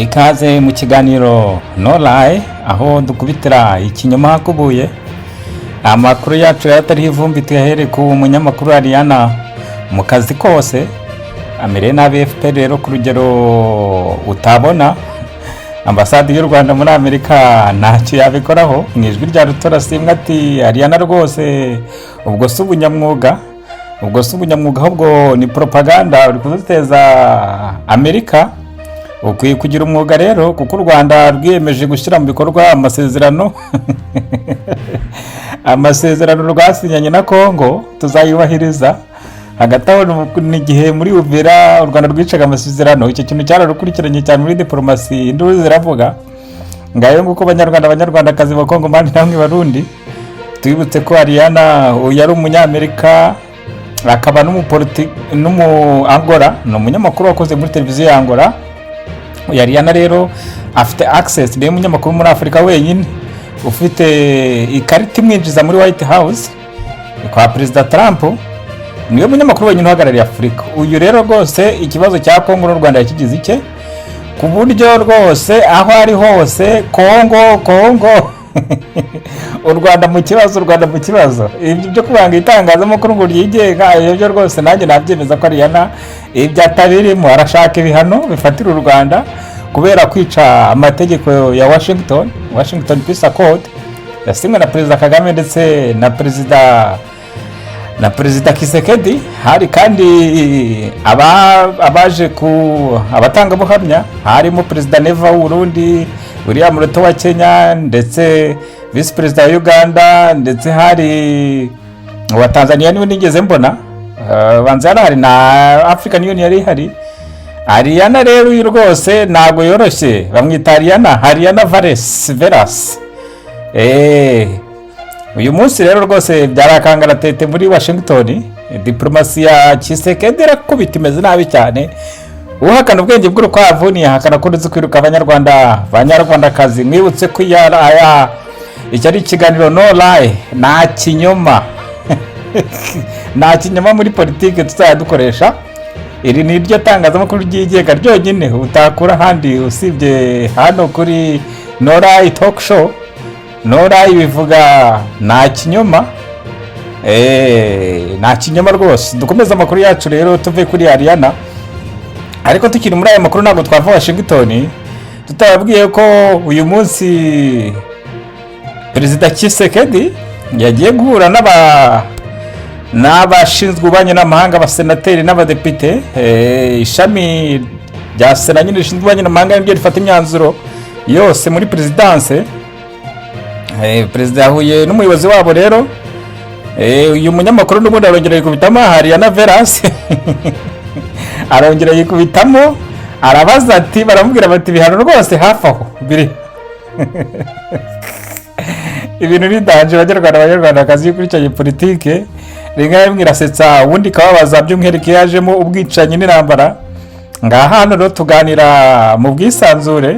Ikaze mu kiganiro No Lie, aho dukubitira ikinyoma hakubuye. Amakuru yacu yatariho ivumbi tuyahere ku munyamakuru Ariana mu kazi kose amereye nabi FPR rero ku rugero utabona. Ambasade y'u Rwanda muri Amerika ntacyo yabikoraho. Mu ijwi rya Rutora Simwa ati: "Ariana rwose, ubwo si ubunyamwuga, ubwo si ubunyamwuga, ahubwo ni propaganda uri kuduteza Amerika. Ukwiye kugira umwuga rero, kuko u Rwanda rwiyemeje gushyira mu bikorwa amasezerano rwasinyanye na Kongo, tuzayubahiriza." Hagati aho ni igihe muri Uvira u Rwanda rwicaga amasezerano, icyo kintu cyararukurikiranye cyane muri diporomasi, induru ziravuga. Ngayo nguko, Banyarwanda, Banyarwandakazi, Bakongomani namwe Barundi. Twibutse ko Ariana uyu yari Umunyamerika, akaba n'umu Angola, ni umunyamakuru wakoze muri televiziyo ya Angola. Uyu Ariana rero afite access, niwe munyamakuru muri Afurika wenyine ufite ikarita imwinjiza muri White House kwa Perezida Trump. Niwe munyamakuru wenyine uhagarariye Afurika. Uyu rero rwose ikibazo cya Kongo n'u Rwanda yakigize icye, ku buryo rwose aho ari hose Kongo, Kongo, u Rwanda mu kibazo, u Rwanda mu kibazo. Ibyo byo kubanga itangazamakuru ngo ryigenga, ibyo byo rwose nanjye nabyemeza ko Ariana ibyo atabirimo. Arashaka ibihano bifatira u Rwanda kubera kwica amategeko ya Washington, Washington Peace Accord yasinywe na Perezida Kagame ndetse na Perezida Tshisekedi. Hari kandi abaje ku abatangabuhamya, harimo Perezida Neva w'Uburundi, William Ruto wa Kenya, ndetse Visi Perezida wa Uganda, ndetse hari uwa Tanzania niwe nigeze mbona. Banza yari ahari, na African Union yari ihari. Ariana rero uyu rwose ntabwo yoroshye, bamwita Ariana, Ariana Vares Veras. Uyu munsi rero rwose byari akangaratete muri Washington. Diplomasi ya Tshisekedi irakubita, imeze nabi cyane. Uhakana ubwenge bw'urukwavu ntiyahakana ko ruzi kwiruka. Abanyarwanda, Banyarwandakazi, mwibutse ko iya aya iki ari ikiganiro No Lie, nta kinyoma, nta kinyoma muri politiki tuzajya dukoresha. Iri ni iryo tangazamakuru ryigenga ryonyine utakura ahandi usibye hano kuri No Lie Talk Show. No Lie bivuga nta kinyoma. Nta kinyoma rwose. Dukomeze amakuru yacu rero, tuve kuri Ariana. Ariko tukiri muri aya makuru, ntabwo twava Washington tutababwiye ko uyu munsi Perezida Tshisekedi yagiye guhura n'abashinzwe ububanyi n'amahanga, abasenateri n'abadepite. Ishami rya sena nyine rishinzwe ububanyi n'amahanga niryo rifata imyanzuro yose muri perezidanse. Perezida yahuye n'umuyobozi wabo rero. Uyu munyamakuru n'ubundi arongera yikubitamo, Ariana Veras arongera yikubitamo, arabaza ati, baramubwira bati ibihano rwose hafi aho biri, ibintu ni danger. Banyarwanda, Banyarwandakazi, iyo ukurikiranye politike, rimwe na rimwe irasetsa, ubundi ikababaza, by'umwihariko iyo yajemo ubwicanyi n'intambara. Ngaha hano rero tuganira mu bwisanzure.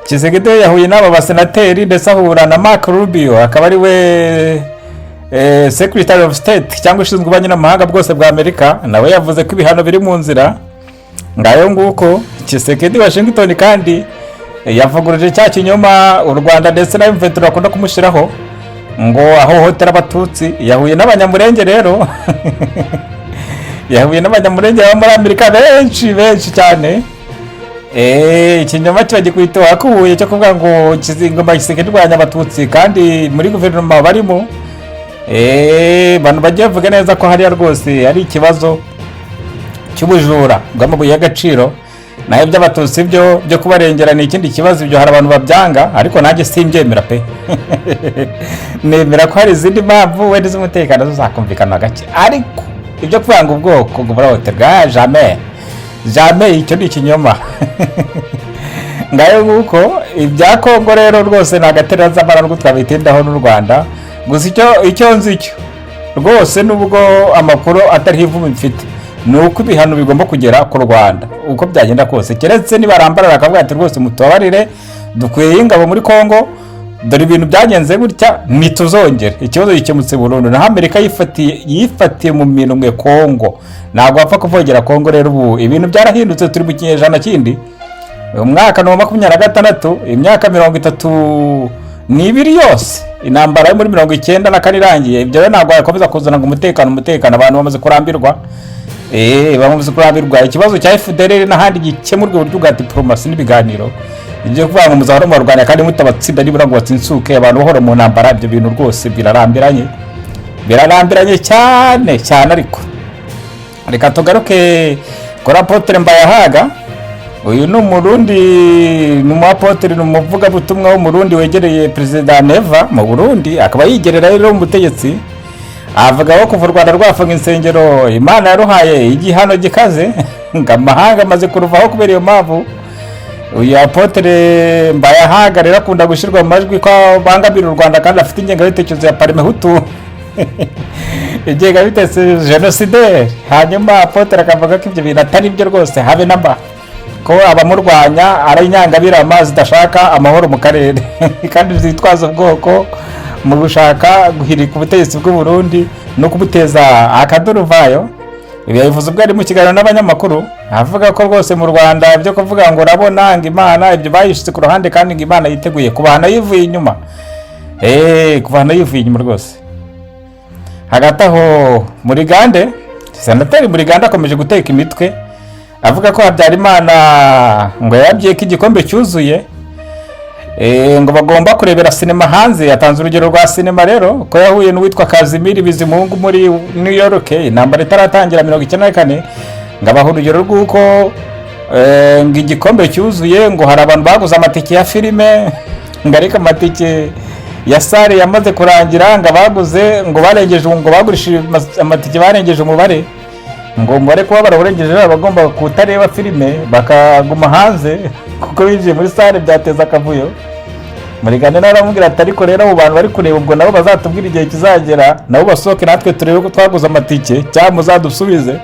Tshisekedi yahuye n'aba basenateri, ndetse ahura na Mark Rubio, akaba ari we Secretary of State cyangwa ushinzwe ububanyi n'amahanga bwose bwa Amerika. Nawe yavuze ko ibihano biri mu nzira. Ngayo nguko Tshisekedi Washington. Kandi yavuguruje cya kinyoma u Rwanda ndetse na M23 bakunda kumushyiraho ngo ahohotera Abatutsi. Yahuye n'Abanyamurenge rero, yahuye n'Abanyamurenge baba muri Amerika benshi benshi cyane. Ikinyoma kiba gikubita wakubuye cyo kuvuga ngo ingoma Tshisekedi irwanya Abatutsi, kandi muri guverinoma barimo. Abantu bagiye bavuga neza ko hariya rwose ari ikibazo cy'ubujura bw'amabuye y'agaciro, naho iby'Abatutsi byo byo kubarengera ni ikindi kibazo. Ibyo hari abantu babyanga, ariko nanjye simbyemera pe. Nemera ko hari izindi mpamvu wenda z'umutekano zo zakumvikana gake, ariko ibyo kwanga ubwoko ngo burahohoterwa, jamais, jamais, icyo ni ikinyoma. Ngayo nguko ibya Kongo rero rwose ni agatereranzamara nubwo twabitindaho n'u Rwanda. Gusa icyo nzi cyo rwose, nubwo amakuru atariho ivumbi mfite, ni uko ibihano bigomba kugera ku Rwanda uko byagenda kose, keretse nibarambarara bakavuga ati: "Rwose mutubabarire, dukwiye ingabo muri Kongo, dore ibintu byagenze gutya, ntituzongere." Ikibazo gikemutse burundu. Naho Amerika yifatiye mu minwe Kongo, ntabwo wapfa kuvogera Kongo. Rero ubu ibintu byarahindutse, turi mu kinyejana kindi. Umwaka ni uwa 26, imyaka 32 yose intambara yo muri 94 irangiye. Ibyo rero ntabwo yakomeza kuzana ngo umutekano, umutekano, abantu bamaze kurambirwa. Bamaze kurambirwa. Ikibazo cya FDLR n'ahandi gikemurwa uburyo bwa diplomasi n'ibiganiro. Ibyo kuvuga ngo muzahora mubarwanya kandi mutabatsinda nibura ngo batsinsuke, abantu bahora mu ntambara, ibyo bintu rwose birarambiranye, birarambiranye cyane cyane. Ariko reka tugaruke kuri Apôtre Mbayahaga. Uyu ni Umurundi, ni umuapotre, ni umuvugabutumwa w'Umurundi wegereye Perezida Neva mu Burundi, akaba yigerera rero mu butegetsi. Avuga ko kuva u Rwanda rwafunga insengero, Imana yaruhaye igihano gikaze, ngo amahanga amaze kuruvaho kubera iyo mpamvu. Uyu Apôtre Mbayahaga rero akunda gushyirwa mu majwi ko abangamira u Rwanda kandi afite ingengabitekerezo ya Parmehutu, ingengabitekerezo génocidaire. Hanyuma Apôtre akavuga ko ibyo bintu atari byo rwose habe na mba, ko abamurwanya ari inyangabirama zidashaka amahoro mu karere kandi zitwaza ubwoko mu gushaka guhirika ubutegetsi bw'u Burundi no kubuteza akaduruvayo. Ibi yabivuze ubwo ari mu kiganiro n'abanyamakuru, avuga ko rwose mu Rwanda ibyo kuvuga ngo urabona ngo Imana, ibyo bayishyize ku ruhande, kandi ngo Imana yiteguye kubahana yivuye inyuma, kubahana yivuye inyuma rwose. Hagati aho Murigande, Senateri Murigande akomeje guteka imitwe, avuga ko Habyarimana ngo yabwiye ko igikombe cyuzuye, ngo bagomba kurebera sinema hanze. Yatanze urugero rwa sinema rero, ko yahuye n'uwitwa Kazimiri Bizimungu muri New York intambara itaratangira 94, ngo abaha urugero rw'uko ngo igikombe cyuzuye, ngo hari abantu baguze amatike ya filime, ngo ariko amatike ya salle yamaze kurangira, ngo abaguze ngo barengeje, ngo bagurishije amatike barengeje umubare, ngo umubare kuba barawurengeje baba bagomba kutareba filime bakaguma hanze, kuko binjiye muri salle byateza akavuyo. Murigande nawe aramubwira ati: "Ariko rero abo bantu bari kureba, ubwo nabo bazatubwira igihe kizagera nabo basohoke, natwe turebe ko twaguze amatike cyangwa muzadusubize."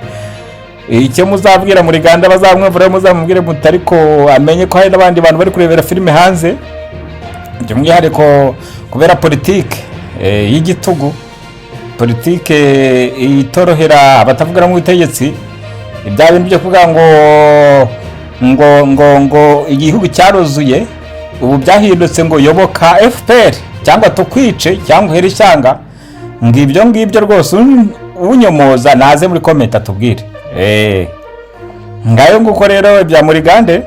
Icyo muzabwira Murigande, bazamwumvira, muzamubwire muti ariko amenye ko hari n'abandi bantu bari kurebera filime hanze, by'umwihariko kubera politike y'igitugu, politike itorohera abatavuga mu butegetsi. Ibya bintu byo kuvuga ngo igihugu cyaruzuye, ubu byahindutse ngo yoboka FPR cyangwa tukwice cyangwa uhere ishyanga. Ngo ibyo ngibyo rwose unyomoza naze muri comment atubwire. Ngayo nguko rero ibya Murigande.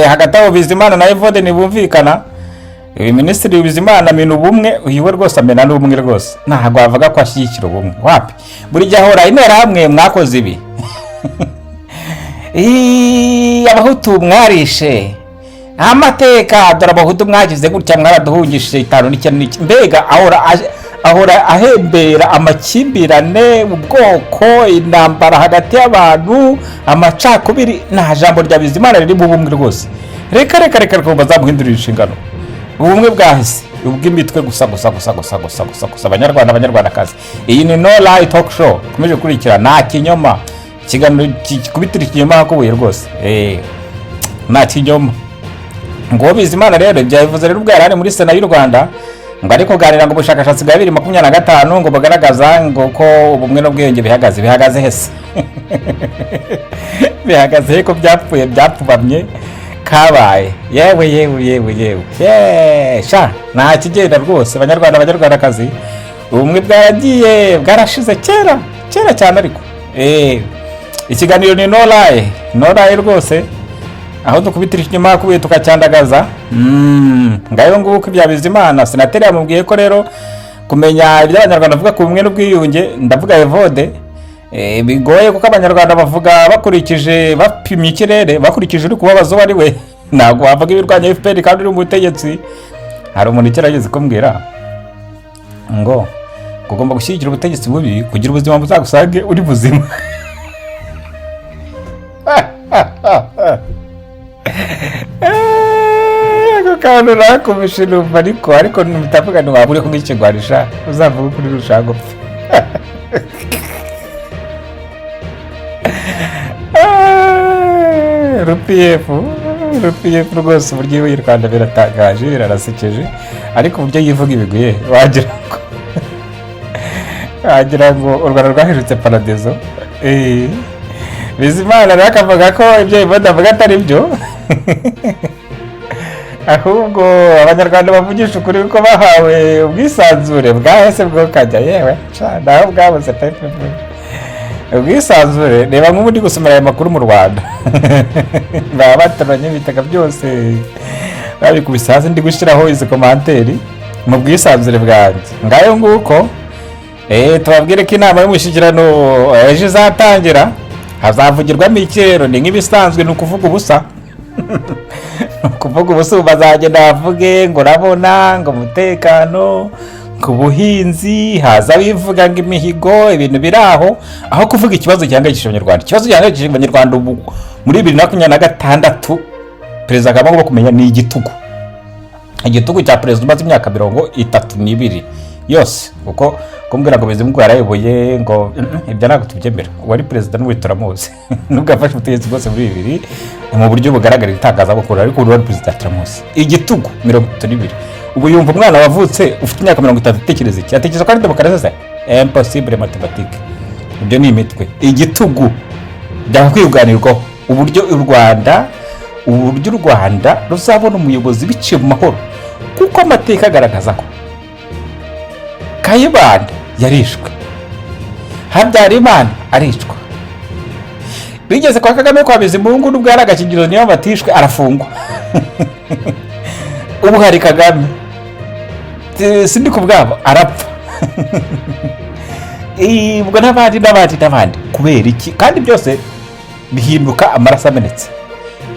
Hagati aho Bizimana na Evode ntibumvikana. Uyu Minisitiri Bizimana amena ubumwe, uyu we rwose amena n'ubumwe rwose, ntabwo wavuga ko ashyigikira ubumwe, wapi. Buri gihe ahora Interahamwe mwakoze ibi, Abahutu mwarishe amateka, dore Abahutu mwagize gutya, mwaraduhungishije 59 n'iki. Mbega ahora ahembera amakimbirane, ubwoko, intambara hagati y'abantu, amacakubiri. Nta jambo rya Bizimana riri mu bumwe rwose. Reka reka reka reka, bazamuhindurira inshingano. Ubumwe bwahise ubw'imitwe gusa gusa gusa gusa gusa gusa gusa. Abanyarwanda, Abanyarwandakazi, iyi ni No Lie Talk Show ikomeje gukurikira. Nta kinyoma, ikiganiro gikubitira ikinyoma hakubuye rwose. Nta kinyoma. Ngo Bizimana rero ibyo yabivuze rero ubwo yari ari muri Sena y'u Rwanda, ngo ari kuganira ngo ubushakashatsi bwa 2025 ngo bugaragaza ngo ko ubumwe n'ubwiyunge bihagaze. Bihagaze hese? Bihagaze he ko byapfuye, byapfubamye kabaye? Yewe yewe yewe yewe yeee, sha nta kigenda rwose. Abanyarwanda, Abanyarwandakazi, ubumwe bwaragiye, bwarashize kera kera cyane. Ariko ikiganiro ni No Lie, No Lie rwose, aho dukubitira ikinyoma hakubiye tukacyandagaza. Ngayo nguko ibya Bizimana. Senateri yamubwiye ko rero kumenya ibyo Abanyarwanda bavuga ku bumwe n'ubwiyunge, ndavuga Evode, bigoye, kuko Abanyarwanda bavuga bakurikije, bapimye ikirere, bakurikije uri kubabaza uwo ari we. Ntabwo wavuga ibirwanya FPR kandi uri mu butegetsi. Hari umuntu ugerageza kumbwira ngo ugomba gushyigikira ubutegetsi bubi kugira ubuzima buzagusange uri buzima. Ako kantu nakumvishe numva ariko mutavuga ntiwaba uri kumwe ikigwarisha, uzavuga ukuri rushaka gupfa. RPF, RPF rwose uburyo y'u Rwanda biratangaje, birarasekeje, ariko uburyo yivuga ibiguye wagira ngo u Rwanda rwahindutse paradizo. Bizimana rero akavuga ko ibyo Evode avuga atari byo, ahubwo Abanyarwanda bavugisha ukuri ko bahawe ubwisanzure bwahese bwokajya. Yewe ca, naho bwabuze pe pe pe. Ubwisanzure, reba nk'ubu ndi gusomera aya makuru mu Rwanda, baba batoranye ibitaka byose babikubise hasi, ndi gushyiraho izi commentaires mu bwisanzure bwanjye. Ngayo nguko. Tubabwire ko inama y'umushyikirano ejo izatangira. Hazavugirwamo iki rero? Ni nk'ibisanzwe, ni ukuvuga ubusa, ni ukuvuga ubusa. Ubu bazagenda bavuge ngo urabona ngo umutekano, ku buhinzi, haza bivuga ngo imihigo, ibintu biri aho, aho kuvuga ikibazo gihangayikishije Abanyarwanda. Ikibazo gihangayikishije Abanyarwanda ubu muri 2026, Perezida Kagame agomba kumenya, ni igitugu, igitugu cya perezida umaze imyaka 32 yose. Kuko kumbwira ngo Bizimungu yarayoboye ngo ibyo ntabwo tubyemera. Uwari perezida n'ubu turamuzi, nubwo yafashe ubutegetsi bwose muri bibiri mu buryo bugaragarira itangazamakuru, ariko ubu wari perezida turamuzi. Igitugu 32. Ubu yumva umwana wavutse ufite imyaka 30 atekereza iki? Atekereza ko ari demokarasi se? Impossible mathématique, ibyo ni imitwe. Igitugu byakwiye kuganirwaho, uburyo u Rwanda ruzabona umuyobozi biciye mu mahoro, kuko amateka agaragaza ko Kayibanda yarishwe, Habyarimana aricwa, bigeze kwa Kagame, kwa Bizimungu, nubwo yari agakingirizo niyo batishwe, arafungwa. Ubu hari Kagame, sindi ku bwabo, arapfa. Ubwo n'abandi n'abandi n'abandi. Kubera iki? Kandi byose bihinduka amaraso amenetse.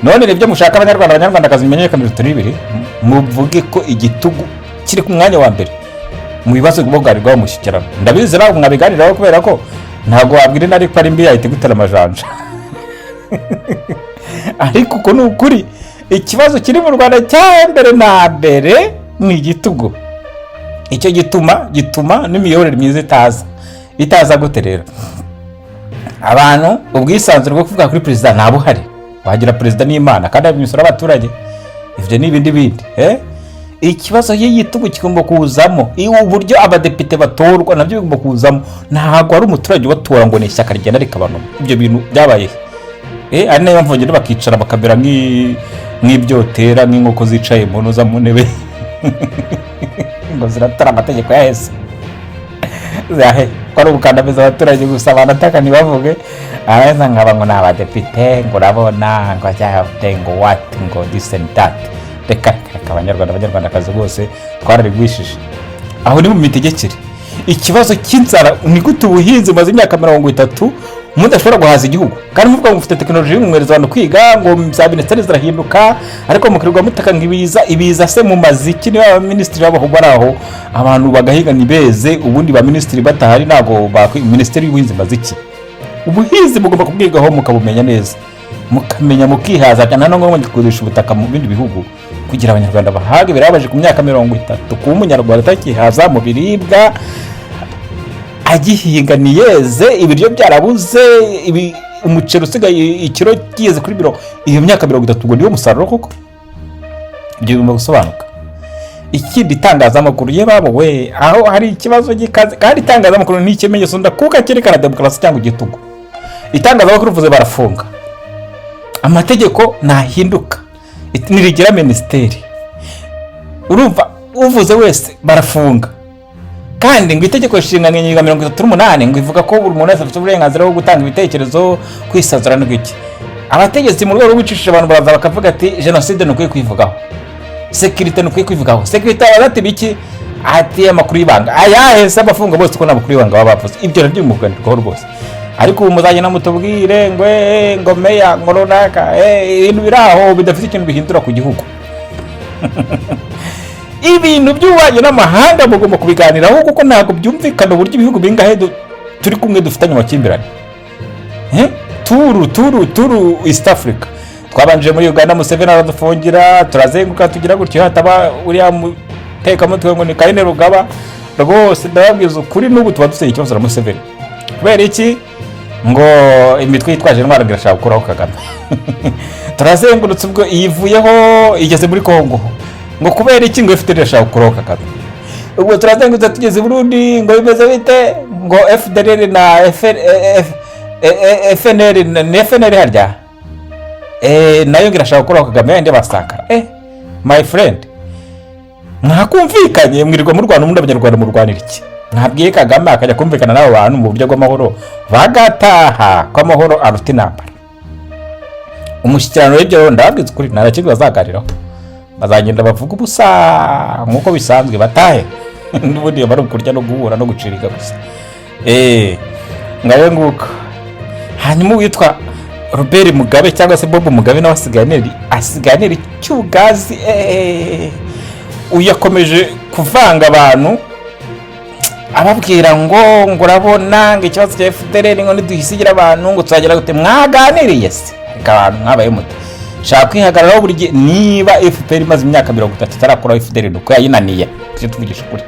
None nibyo mushaka, Abanyarwanda, Abanyarwandakazi? Mumenyekane 32, muvuge ko igitugu kiri ku mwanya wa mbere mu bibazo bigomba kuganirwaho mu mushyikirano. Ndabizi ntabwo mwabiganiraho, kubera ko ntabwo wabwira intare ko ari mbi, yahita igutera amajanja. Ariko uko ni ukuri, ikibazo kiri mu Rwanda cya mbere na mbere ni igitugu. Icyo gituma n'imiyoborere myiza itaza. Itaza gute rero? Abantu ubwisanzure bwo kuvuga kuri perezida nta buhari. Wagira perezida n'Imana kandi imisoro y'abaturage, ibyo ni ibindi bindi. Ikibazo cy'igitugu kigomba kuzamo. Uburyo abadepite batorwa nabyo bigomba kuzamo. Ntabwo ari umuturage ubatora, ngo ni ishyaka rigenda rikabanoma. Ibyo bintu byabaye he? Ari nayo mpamvu bagenda bakicara bakamera nk'ibyotera, nk'inkoko zicaye mu ntuza, mu ntebe, ngo ziratora amategeko ya hese zahe, ko ari ugukandamiza abaturage gusa. Abantu ataka ntibavuge, aheza nkaba ngo ni abadepite, ngo urabona ngo cyafite ngo what, ngo this and that. Reka reka, Abanyarwanda, Abanyarwandakazi bose twarabigwishije. Aho ni mu mitegekere. Ikibazo cy'inzara, ni gute ubuhinzi bumaze imyaka 30 mudashobora guhaza igihugu, kandi muvuga ngo mufite tekinoloji, mwohereza abantu kwiga, ngo za minisiteri zirahinduka, ariko mukirirwa mutaka ngo ibiza, ibiza se mu maziki? Niba abaminisitiri babaho bari aho, abantu bagahinga ntibeze, ubundi ba minisitiri batahari ntabwo minisiteri y'ubuhinzi imaze iki? Ubuhinzi mugomba kubwigaho, mukabumenya neza, mukamenya mukihaza, nta ngombwa kugurisha ubutaka mu bindi bihugu kugira Abanyarwanda bahage. Birababaje ku myaka 30 kuba Umunyarwanda atakihaza mu biribwa, agihinga ntiyeze, ibiryo byarabuze, umuceri usigaye ikiro kigeze kuri biro. Iyo myaka 30, ubwo niwo musaruro koko? Ibyo bigomba gusobanuka. Ikindi, itangazamakuru, ye babo we, aho hari ikibazo gikaze. Kandi itangazamakuru ni ikimenyetso ndakuka cyerekana demokarasi cyangwa igitugu. Itangazamakuru uvuze barafunga. Amategeko ntahinduka, ntirigira minisiteri. Urumva, uvuze wese barafunga. Kandi ngo itegeko nshinga, ingingo ya 38, ngo ivuga ko buri muntu wese afite uburenganzira bwo gutanga ibitekerezo, kwisanzura n'iki. Abategetsi mu rwego rwo gucisha abantu baraza bakavuga ati jenoside ntukwiye kuyivugaho, sécurité ntukwiye kuyivugaho. Sécurité abaza ati biki? Ati amakuru y'ibanga. Ayahe se? Abafunga bose ko nta makuru y'ibanga baba bavuze? Ibyo nabyo bimuganirwaho rwose. Ariko ubu muzagenda mutubwire ngo ngo meya, ngo runaka, ibintu biri aho bidafite ikintu bihindura ku gihugu. Ibintu by'ububanyi n'amahanga mugomba kubiganiraho, kuko ntabwo byumvikana uburyo ibihugu bingahe turi kumwe dufitanye amakimbirane. Turu turu turu East Africa, twabanje muri Uganda, Museveni aradufungira, turazenguka, tugira gutyo. Hataba uriya mutekamutwe ngo ni Kainerugaba, rwose ndababwiza ukuri, n'ubu tuba dufite ikibazo na Museveni. Kubera iki? Ngo imitwe yitwaje intwaro ngo irashaka gukuraho Kagame. Turazengurutse, ubwo iyivuyeho igeze muri Kongo, ngo kubera iki? Ngo FDLR irashaka gukuraho Kagame. Ubwo turazengurutse tugeze i Burundi, ngo bimeze bite? Ngo FDLR na FR, FNL, ni FNL harya, nayo ngo irashaka gukuraho Kagame, yandi basakara. My friend, mwakumvikanye, mwirirwa murwana ubundi Abanyarwanda murwanira iki? Mwabwiye Kagame akajya kumvikana n'abo bantu mu buryo bw'amahoro, bagataha, ko amahoro aruta intambara. Umushyikirano w'ibyo, ndababwiza ukuri, nta na kimwe bazaganiraho. Bazagenda bavuga ubusa nk'uko bisanzwe, batahe. N'ubundi bari ukurya no guhura no gucirika gusa. Ngayo nguko. Hanyuma uwitwa Robert Mugabe cyangwa se Bob Mugabe nawe asigaye anera icyugazi. Uyu akomeje kuvanga abantu, ababwira ngo urabona ngo ikibazo cya FDLR, ngo niduhisigira abantu ngo tuzagera gute. Mwaganiriye se? Reka, abantu mwabaye mute? Shaka kwihagararaho buri gihe. Niba FPR imaze imyaka 30 itarakuraho FDLR, uko yayinaniye, tujye tuvugisha ukuri.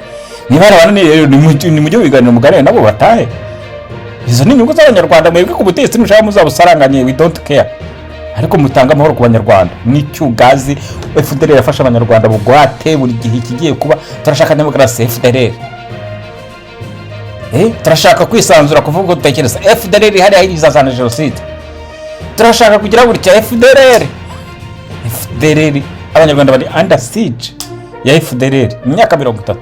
Niba yarabananiye rero, nimujye mu biganiro, muganire nabo batahe. Izo ni inyungu z'Abanyarwanda. Mwebwe ku butegetsi mushaka muzabusaranganye, we don't care, ariko mutange amahoro ku Banyarwanda. N'icyugazi FDLR yafashe Abanyarwanda bugwate. Buri gihe ikigiye kuba, turashaka demokarasi, FDLR. Turashaka kwisanzura kuvuga uko dutekereza, FDLR. Hariya izazana jenoside. Turashaka kugira gutya, FDLR, FDLR. Abanyarwanda bari under siege ya FDLR imyaka 30.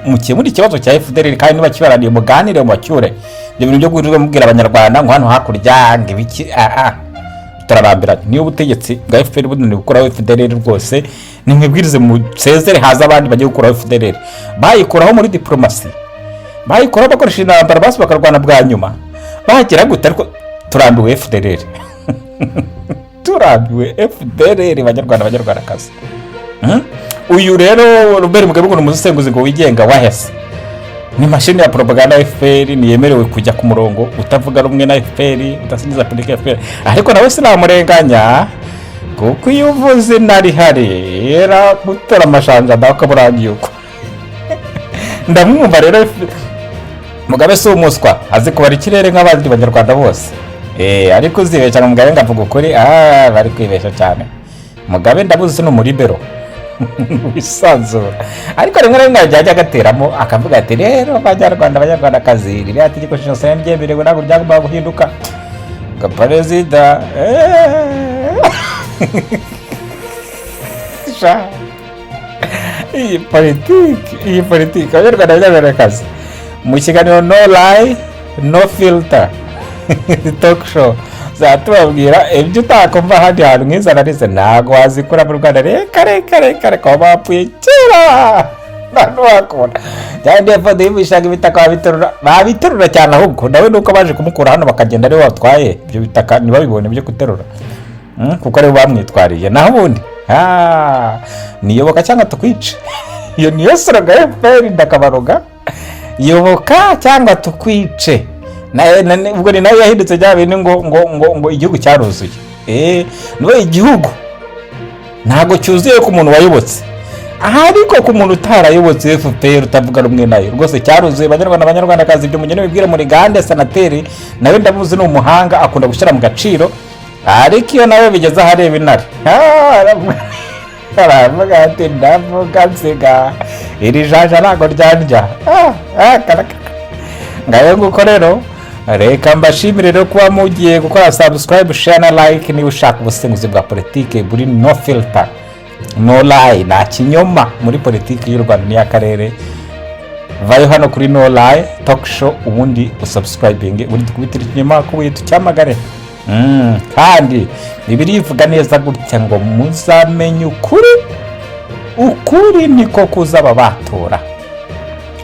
Mukemure ikibazo cya FDLR, kandi niba kibaraniye muganire mubacyure. Ibyo bintu byo guhora mubwira Abanyarwanda ngo hano hakurya ngo ibiki, turarambiranye. Niyo ubutegetsi bwa FPR bunaniwe gukuraho FDLR, rwose nimwibwirize musezere, haza abandi bagiye gukuraho FDLR. Bayikuraho muri diplomasi, bayikuraho bakoresha intambara, basi bakarwana bwa nyuma, bagera gute, ariko turambiwe FDLR, turambiwe FDLR, Banyarwanda, Banyarwandakazi. Uyu rero Robert Mugabe ngo ni umusesenguzi ngo wigenga, wahese ni mashini ya propaganda ya FPR. Ntiyemerewe kujya ku murongo utavuga rumwe na FPR, udasingiza politiki ya FPR. Ariko nawe sinamurenganya, kuko iyo uvuze inarihari era gutora amashanja nawe ukaba urangiye uko. Ndamwumva rero, Mugabe si umuswa, azi kubara ikirere nk'abandi Banyarwanda bose. Ariko uzibeshya ngo Mugabe ngo avuga ukuri, bari kwibeshya cyane. Mugabe ndabuzi ni umuribero wisanzura, ariko rimwe na rimwe yajya agateramo akavuga ati: "Rero Banyarwanda, Banyarwandakazi, ririya tegeko nshinga ryemerewe, ntabwo ryagombaga guhinduka." Ngo perezida, sha, iyi politiki, iyi politiki. Abanyarwanda, Banyarwandakazi, mu kiganiro No Lie No Filter Talk Show tubabwira ibyo utakumva ahandi hantu. Nk'izo analyse ntabwo wazikura mu Rwanda. Reka reka reka reka, waba wapfuye kera, nta n'uwakubona. Cyangwa epfo yibishaga ibitaka babiterura, babiterura cyane. Ahubwo nawe nuko baje kumukura hano bakagenda ariwe watwaye ibyo bitaka, ntibabibone byo guterura, kuko aribo bamwitwariye. Naho ubundi niyoboka cyangwa tukwice, iyo niyo slogan ya FPR. Ndakabaroga, yoboka cyangwa tukwice. Ubwo ni nayo yahindutse bya bintu ngo igihugu cyaruzuye. Niba igihugu ntabwo cyuzuye ku muntu wayobotse aha, ariko ku muntu utarayobotse FPR, utavuga rumwe nayo, rwose cyaruzuye. Banyarwanda, Banyarwandakazi, ibyo mugende mubwire muri gande. Senateri nawe ndamuzi, ni umuhanga, akunda gushyira mu gaciro, ariko iyo nawe bigeze ahareba intare, aravuga ati: "Ndavuga nsiga iri janja ntabwo ryandya." Ngayo nguko rero. Reka mbashimire rero kuba mugiye gukora subscribe, share na like. Niba ushaka ubusesenguzi bwa politiki buri no filter, no lie, nta kinyoma muri politiki y'u Rwanda n'iy'akarere, vayo hano kuri No Lie Talk Show, ubundi usubscribing, ubundi dukubitire ikinyoma kubuye tucyamagare. Kandi Bibiliya ivuga neza gutya ngo: "Muzamenye ukuri, ukuri niko kuzaba batora."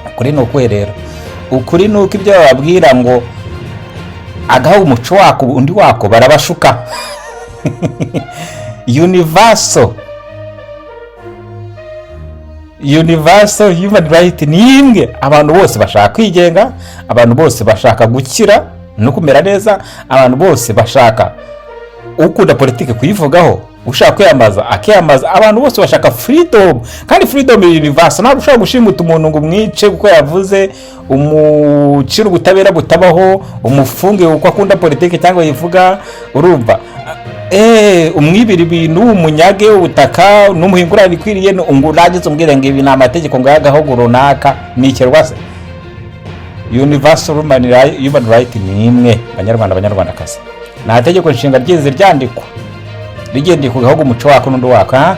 Ukuri ni ukuhe rero? Ukuri ni uko ibyo bababwira ngo agaha umuco wako undi wako, barabashuka. Universal human right ni imwe. Abantu bose bashaka kwigenga, abantu bose bashaka gukira no kumera neza, abantu bose bashaka, ukunda politiki kuyivugaho, ushaka kwiyamamaza akiyamamaza, abantu bose bashaka freedom, kandi freedom ni universal. Ntabwo ushobora gushimuta umuntu ngo umwice kuko yavuze, umucire ubutabera butabaho, umufunge kuko akunda politiki cyangwa yivuga, urumva, umwibira ibintu, umunyage ubutaka n'umuhingurane ikwiriye, ngo urangize umbwire ngo ibi ni amategeko ngo y'agahugu runaka. Ni ikirwa se? Universal human right ni imwe. Banyarwanda, Banyarwandakazi, nta tegeko nshinga ryize ryandikwa rigendeye ku gahugu, umuco wako n'undi wako, ha?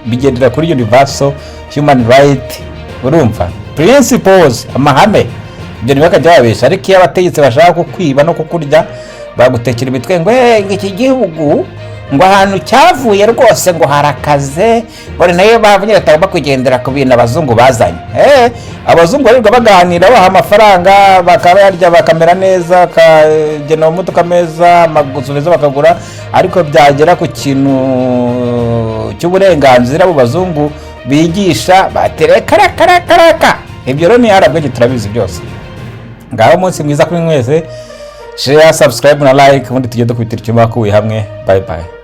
Bigendera kuri universal human right, urumva, principles, amahame. Ibyo ntibakajya babesha. Ariko iyo abategetsi bashaka kukwiba no kukurya, bagutekera imitwe ngo "Eh, ngo iki gihugu, ngo ahantu cyavuye rwose ngo harakaze," ngo ni nayo mpamvu batagomba kugendera ku bintu abazungu bazanye. Abazungu barirwa baganira, baha amafaranga, bakabayarya, bakamera neza, bakagena amamodoka meza, amazu meza bakagura, ariko byagera ku kintu cy'uburenganzira abo bazungu bigisha, batereka raka. Ibyo rero ni arabwenge, turabizi byose. Ngaho umunsi mwiza kuri mwese. Share, subscribe na like, ubundi tujye dukubitira icyuma kuye hamwe. Bye bye.